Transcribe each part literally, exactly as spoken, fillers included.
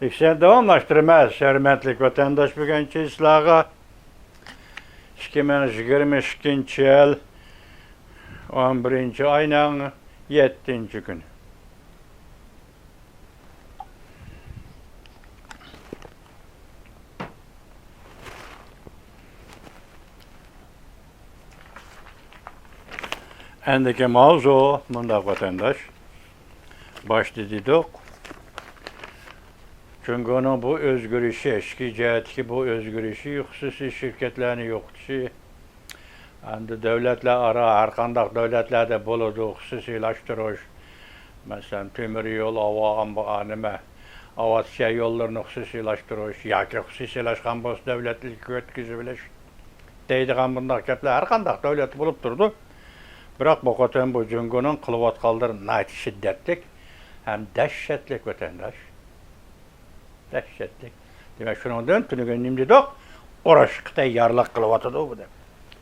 ئىشنى داۋاملاشتۇرىمىز، ھۆرمەتلىك ۋەتەنداش. بۈگۈنچە سىلەرگە ئىككى مىڭ يىگىرمە ئىككىنچى يىل ئون بىرىنچى ئاينىڭ يەتتىنچى كۈنى. ئەندىكى ماۋزۇ مۇنداق، ۋەتەنداش. باشتا دېدۇق، جۇڭگونىڭ بۇ ئۆزگىرىشى، ئىچكى جەھەتتىكى بۇ ئۆزگىرىشى، خۇسۇسىي شىركەتلەرنى يوقىتىشى، ئەمدى دۆلەتلەر ئارا ھەرقانداق دۆلەتلەردە بولىدۇ، خۇسۇسىيلاشتۇرۇش. مەسىلەن، تۆمۈر يول، ھاۋا، ئامبا-، نېمە، ئاۋىئاتسىيە يوللىرىنى خۇسۇسىيلاشتۇرۇش ياكى خۇسۇسىيلاشقان بولسا دۆلەتلىككە ئۆتكۈزۈۋېلىش دەيدىغان بۇنداق گەپلەر ھەرقانداق دۆلەتتە بولۇپ تۇرىدۇ. بىراق بۇ قېتىم بۇ جۇڭگونىڭ قىلىۋاتقانلىرى ناھايىتى شىددەتلىك ھەم دەھشەتلىك، ۋەتەنداش. دەھشەتلىك. دېمەك، شۇنىڭدىن تۈنۈگۈن نېمە دېدۇق؟ ئۇرۇشقا تەييارلىق قىلىۋاتىدۇ بۇ دەپ.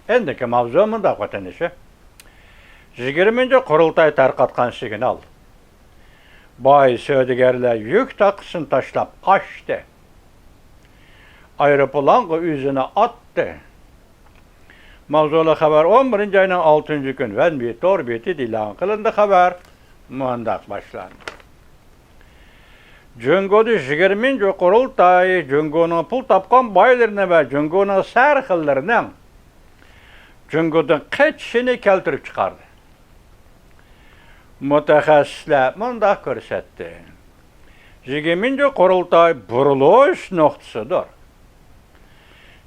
ئەندىكى ماۋزۇ مۇنداق، ۋەتەندىشىم. يىگىرمىنچى قۇرۇلتاي تارقاتقان سىگنال. باي سودىگەرلەر يۈك تاقىسىنى تاشلاپ قاچتى. ئايروپىلانغا ئۆزىنى ئاتتى. ماۋزۇلۇق خەۋەر ئون بىرىنچى ئاينىڭ ئالتىنچى كۈنى ۋەنبى تور بېتىدە ئېلان قىلىندى. خەۋەر مۇنداق باشلاندى. جۇڭگودا يىگىرمىنچى قۇرۇلتاي جۇڭگونىڭ پۇل تاپقان بايلىرىنى ۋە جۇڭگونىڭ سەرخىللىرىنىڭ جۇڭگودىن قېچىشىنى كەلتۈرۈپ چىقاردى. مۇتەخەسسىسلەر مۇنداق كۆرسەتتى. يىگىرمىنچى قۇرۇلتاي بۇرۇلۇش نۇقتىسىدۇر.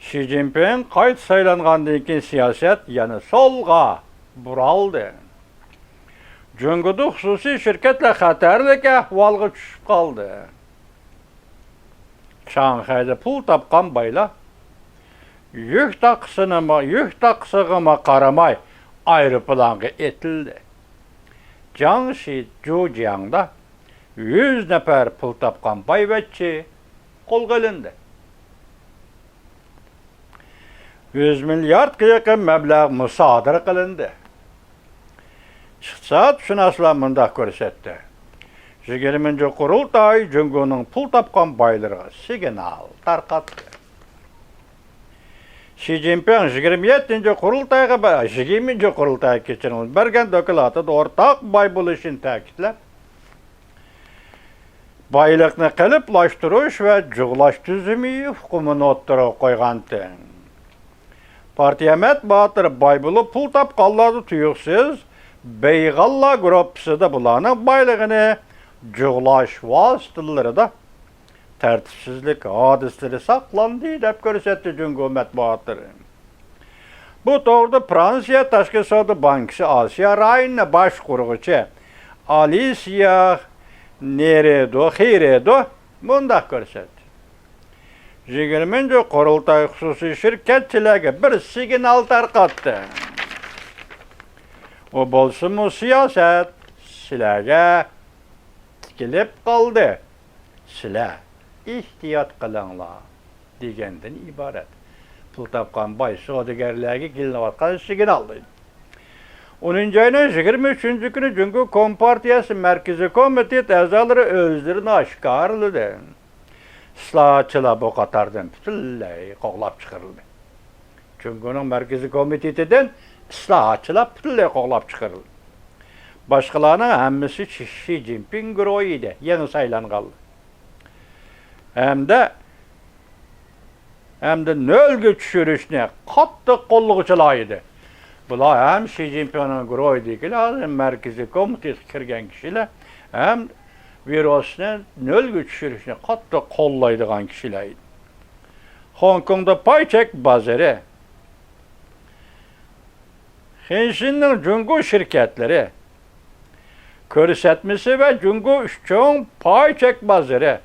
شى جىنپىڭ قايتا سايلانغاندىن كېيىن سىياسەت يەنە سولغا بۇرالدى. جۇڭگودا خۇسۇسىي شىركەتلەر خەتەرلىك ئەھۋالغا چۈشۈپ قالدى. شاڭخەيدە پۇل تاپقان بايلار يۈك تاقىسىنىمۇ، يۈك تاقىسىغىمۇ قارىماي ئايروپىلانغا ئېتىلدى. جياڭشى جۇجياڭدا يۈز نەپەر پۇل تاپقان بايۋەچچە قولغا ئېلىندى. يۈز مىلياردقا يېقىن مەبلەغ مۇسادىرە قىلىندى. ئىقتىسادشۇناسلار مۇنداق كۆرسەتتى. يىگىرمىنچى قۇرۇلتاي جۇڭگونىڭ پۇل تاپقان بايلىرىغا سىگنال تارقاتتى. شى جىنپىڭ يىگىرمە يەتتىنچى قۇرۇلتايغا بە-، يىگىرمىنچى قۇرۇلتايغا كېچىرىڭ بەرگەن دوكلاتىدا ئورتاق باي بولۇشىنى تەكىتلەپ، بايلىقنى قېلىپلاشتۇرۇش ۋە جۇغلاش تۈزۈمى ئۇقۇمىنى ئوتتۇرىغا قويغانتى. پارتىيە مەتبۇئاتلىرى باي بولۇپ پۇل تاپقانلاردا تۇيۇقسىز بېيغانلار گۇرۇپپىسىدا بۇلارنىڭ بايلىقىنى جۇغلاش ۋاسىتىلىرىدا تەرتىپسىزلىك ھادىسىلىرى ساقلاندى، دەپ كۆرسەتتى جۇڭگو مەتبۇئاتلىرى. بۇ توغرىدا فرانسىيە تاشقى سودا بانكىسى ئاسىيا رايونىنى باشقۇرغۇچى ئالىسىيا نېرېدو، خېرېدو مۇنداق كۆرسەتتى. يىگىرمىنچى قۇرۇلتاي خۇسۇسىي شىركەتچىلەرگە بىر سىگنال تارقاتتى. ئۇ بولسىمۇ سىياسەت سىلەرگە تىكىلىپ قالدى. سىلەر ئېھتىيات قىلىڭلار دېگەندىن ئىبارەت. پۇل تاپقان باي سودىگەرلەرگە كېلىنىۋاتقان سىگنال. ئونىنچى ئاينىڭ يىگىرمە ئۈچىنچى كۈنى جۇڭگو كومپارتىيەسى مەركىزىي كومىتېت ئەزالىرى ئۆزلىرىنى ئاشكارىلىدى. ئىسلاھاتچىلار بۇ قاتاردىن پۈتۈنلەي قوغلاپ چىقىرىلدى. جۇڭگونىڭ مەركىزىي كومىتېتىدىن ئىسلاھاتچىلار پۈتۈنلەي قوغلاپ چىقىرىلدى. باشقىلارنىڭ ھەممىسى شى، شى جىنپىڭ گۇرۇھى ئىدى، يېڭى سايلانغانلار. ھەمدە، ھەمدە نۆلگە چۈشۈرۈشنى قاتتىق قوللىغۇچىلار ئىدى. بۇلار ھەم شى جىنپىڭنىڭ گۇرۇھىدىكىلەر، ھەم مەركىزىي كومىتېتقا كىرگەن كىشىلەر، ھەم ۋىرۇسنى نۆلگە چۈشۈرۈشنى قاتتىق قوللايدىغان كىشىلەر ئىدى. خوڭكوڭدا پاي چەك بازىرى. خېنشىننىڭ جۇڭگو شىركەتلىرى كۆرسەتمىسى ۋە جۇڭگو ئۈچ چوڭ پاي چەك بازىرى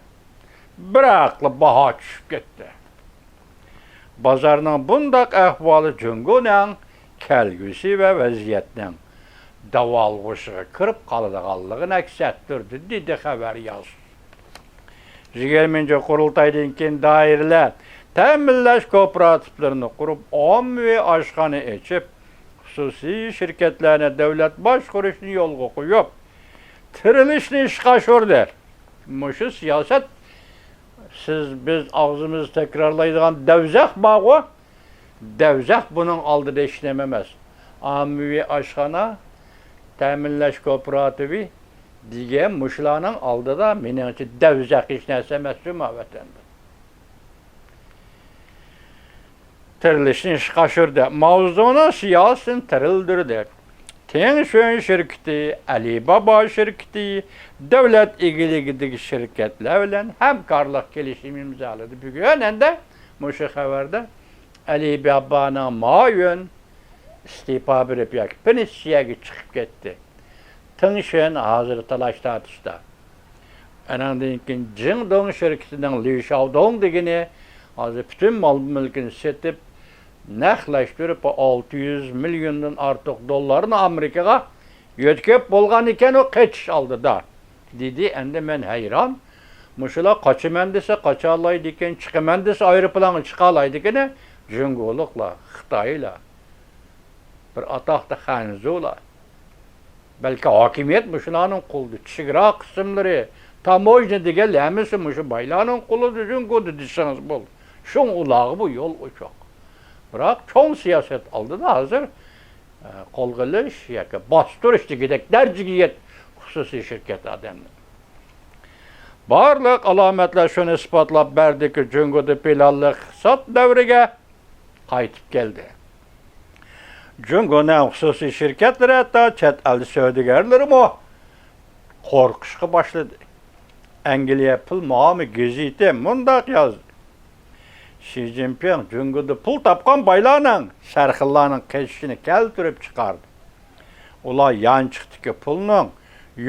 بىراقلا باھا چۈشۈپ كەتتى. بازارنىڭ بۇنداق ئەھۋالى جۇڭگونىڭ كەلگۈسى ۋە ۋەزىيەتنىڭ داۋالغۇشىغا كىرىپ قالىدىغانلىقىنى ئەكس ئەتتۈردى، دېدى خەۋەر يازغۇچى. يىگىرمىنچى قۇرۇلتايدىن كېيىن دائىرىلەر تەمىنلەش كوپىراتىپلىرىنى قۇرۇپ، ئاممىۋى ئاشخانا ئېچىپ، خۇسۇسىي شىركەتلەرنى دۆلەت باشقۇرۇشنى يولغا قويۇپ، تىرىلىشنى ئىشقا ئاشۇردى. مۇشۇ سىياسەت، سىز، بىز ئاغزىمىزدا تەكرارلايدىغان دەۋزەخ بارغۇ، دەۋزەخ بۇنىڭ ئالدىدا ھېچنېمە ئەمەس. ئاممىۋى ئاشخانا، تەمىنلەش كوپىراتىپى دېگەن مۇشۇلارنىڭ ئالدىدا، مېنىڭچە، دەۋزەخ ھېچ نەرسە ئەمەس شۇ ما ۋەتەندە. تىرىلىشنى ئىشقا ئاشۇردى. ماۋزېدۇڭنىڭ سىياسىتىنى تىرىلدۈردى. تىڭشۈن شىركىتى، ئەلىبابا شىركىتى، دۆلەت ئىگىلىكىدىكى شىركەتلەر بىلەن ھەمكارلىق كېلىشىمى ئىمزالىدى. بۈگۈن ئەندى مۇشۇ خەۋەردە ئەلىبابانىڭ مايۆن ئىستېپا بېرىپ ياكى پېنسىيەگە چىقىپ كەتتى. تىڭشۈن ھازىر تالاش تارتىشتا. ئانىڭدىن كېيىن جىڭدوڭ شىركىتىنىڭ لى شاۋدوڭ دېگىنى ھازىر پۈتۈن مال مۈلكىنى سېتىپ، نەقلەشتۈرۈپ، ئالتە يۈز مىليوندىن ئارتۇق دوللارنى ئامېرىكىغا يۆتكەپ بولغان ئىكەن، ئۇ قېچىش ئالدىدا، دېدى. ئەندى مەن ھەيران. مۇشۇلار قاچىمەن دېسە قاچالايدىكەن، چىقىمەن دېسە ئايروپىلانغا چىقالايدىكىنى جۇڭگولۇقلار، خىتايلار، بىر ئاتاقتا خەنزۇلار. بەلكى ھاكىمىيەت مۇشۇلارنىڭ قولىدا، چېگرا قىسىملىرى، تاموژنا دېگەنلەر ھەممىسى مۇشۇ بايلارنىڭ قولىدا، جۇڭگودا دېسىڭىز بولىدۇ. شۇڭا ئۇلارغا بۇ يول ئوچۇق. بىراق چوڭ سىياسەت ئالدىدا ھازىر، ئە، قولغا ئېلىش ياكى باستۇرۇش دېگۈدەك دەرىجىگە يەت خۇسۇسىي شىركەت ئادەملىرى. بارلىق ئالامەتلەر شۇنى ئىسپاتلاپ بەردىكى، جۇڭگودا پىلانلىق ئىقتىساد دەۋرىگە قايتىپ كەلدى. جۇڭگونىڭ خۇسۇسىي شىركەتلىرى، ھەتتا چەت ئەل سودىگەرلىرىمۇ قورقۇشقا باشلىدى. ئەنگلىيە پۇل مۇئامى گېزىتى مۇنداق يازدى: شى جىنپىڭ جۇڭگودا پۇل تاپقان بايلارنىڭ، سەرخىللارنىڭ قېچىشىنى كەلتۈرۈپ چىقاردى. ئۇلار يانچۇقتىكى پۇلنىڭ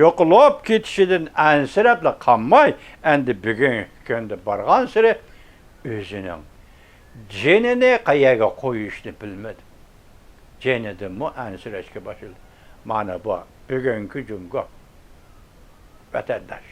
يوقىلىپ كېتىشىدىن ئەنسىرەپلا قالماي، ئەندى بۈگۈنكى كۈندە بارغانسېرى ئۆزىنىڭ جېنىنى قەيەرگە قويۇشنى بىلمىدى. جېنىدىنمۇ ئەنسىرەشكە باشلىدى. مانا بۇ بۈگۈنكى جۇڭگو، ۋەتەنداش.